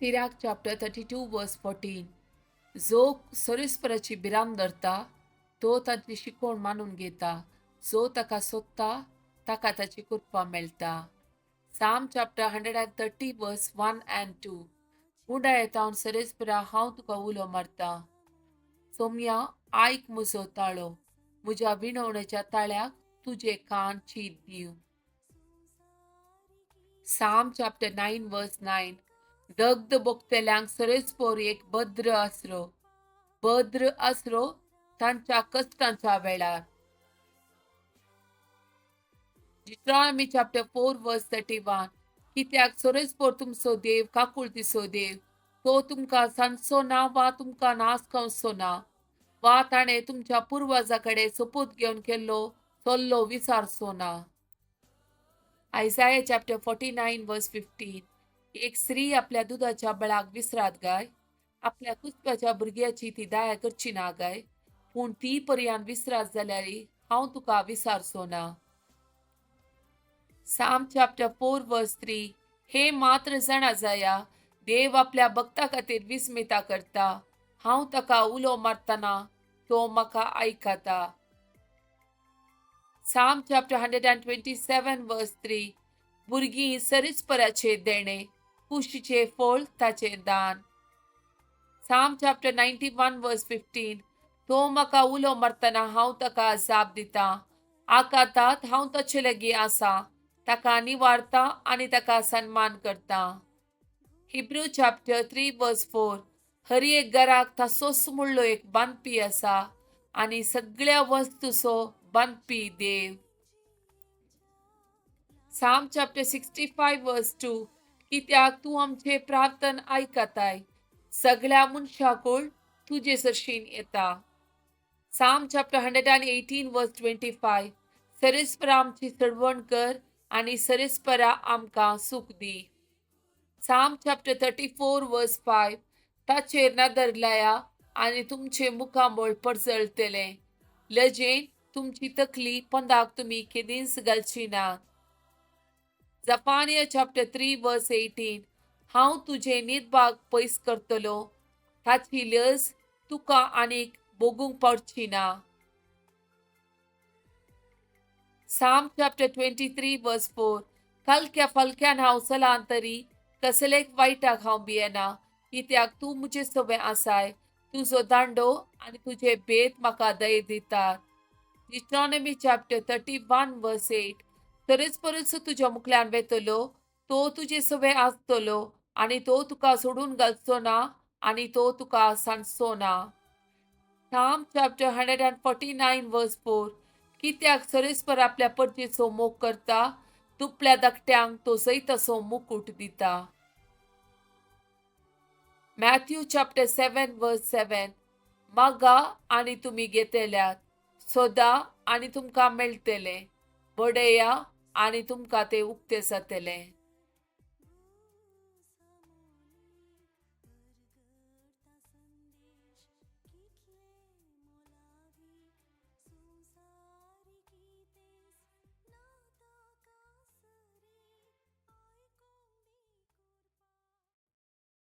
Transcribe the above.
Sirach chapter 32 verse 14. जो सरेस्पराची भिरांत धरता तो ताची शिकवण मानून घेता, जो ताका सोदता ताका ताची कृपा मेळटा. Psalm chapter 130 verse 1 and 2. गुंडायेतावन सरेस्परा हांव तुका उलो मारता. सोमया आयक म्हजो ताळो, म्हज्या विणवण्याच्या ताळ्याक तुजे कान चीत दिव. Psalm chapter 9 verse 9. दग्ध भोगतेल्यांक सरेस्पोर एक भद्र आसरो, भद्र आसरो तांच्या कश्टांच्या वेळार. Deuteronomy chapter 4 verse 31. कित्याक सरेस्पोर तुमचो देव काकुळतीचो देव, तो तुमकां सांजचो ना वा तुमकां नाश खावचो ना, वा ताणें तुमच्या पुर्वजा कडेन सोपूत घेवन केल्लो सल्लो विसारचो ना. Isaiah chapter 49 verse 15. एक स्त्री आपल्या दुदाच्या बळाक विसरात गाय, आपल्या कुसप्याच्या भुरग्याची ती दया करची ना गाय, पूण ती पर्यान विसरात जाल्यार हांव तुका विसारचो ना. Psalm chapter 4 verse 3. हे मात्र जाणा जाया, देव आपल्या भक्ता खातीर विस्मिता करता, हांव ताका उलो मारतना तो म्हाका आयकता. Psalm chapter 127 verse 3. भुरगीं सरीसपराचें देणें, कुशीचें फळ ताचें दान. Psalm chapter 91 verse 15. तो म्हाका उलो मारतना हांव ताका जाप दितां, आकातात हांव ताचे लागीं आसा, ताका निवारता आनी ताका सन्मान करता. Hebrew chapter 3 verse 4. हर एक घराक तासोच म्हणलो एक बांदपी आसा आनी सगळ्या वस्तूचो बांदपी देव. Psalm chapter 65 verse 2. कित्याक तूं आमचे प्रार्थन आयकताय, सगळ्या मनशाकूळ तुजे सरशीन येता. Psalm chapter 118 verse 25. सरेस्परा आमची चडवण कर आनी सरेस्परा आमकां सूख दी. Psalm chapter 34 verse 5. ताचेर नदर लाया आनी तुमचें मुखामळ परजळटलें, लजेन तुमची तकली पंदाक तुमी केदींच घालची ना. Zephaniah chapter 3 verse 18. हांव तुजें निर्भाग पयस करतलो, ताची लज तुका आनीक भोगूंक पडची ना. Psalm chapter 23 verse 4. कालक्या फालक्यान हांव चलां तरी कसलेक वायटाक हांव भियेना, कित्याक तूं म्हजे सवें आसाय, तुजो दांडो आनी तुजे भेद म्हाका दय दितात. Deuteronomy chapter 31 verse 8. तरेच परस तुज्या मुखल्यान वेतलो, तो तुजे सवें आसतलो आनी तो तुका सोडून घालचो ना आनी तो तुका सांडचो ना. Psalm chapter 149 verse 4. कित्याक सरेस्पर आपल्या परजेचो मोग करता, दुपल्या धाकट्यांक तो जैताचो मुकूट दिता. Matthew chapter 7 verse 7. मागा आनी तुमी घेतल्यात, सोदा आनी तुमकां मेळटलें, बडया आनी तुमकां तें उक्तें जातलें.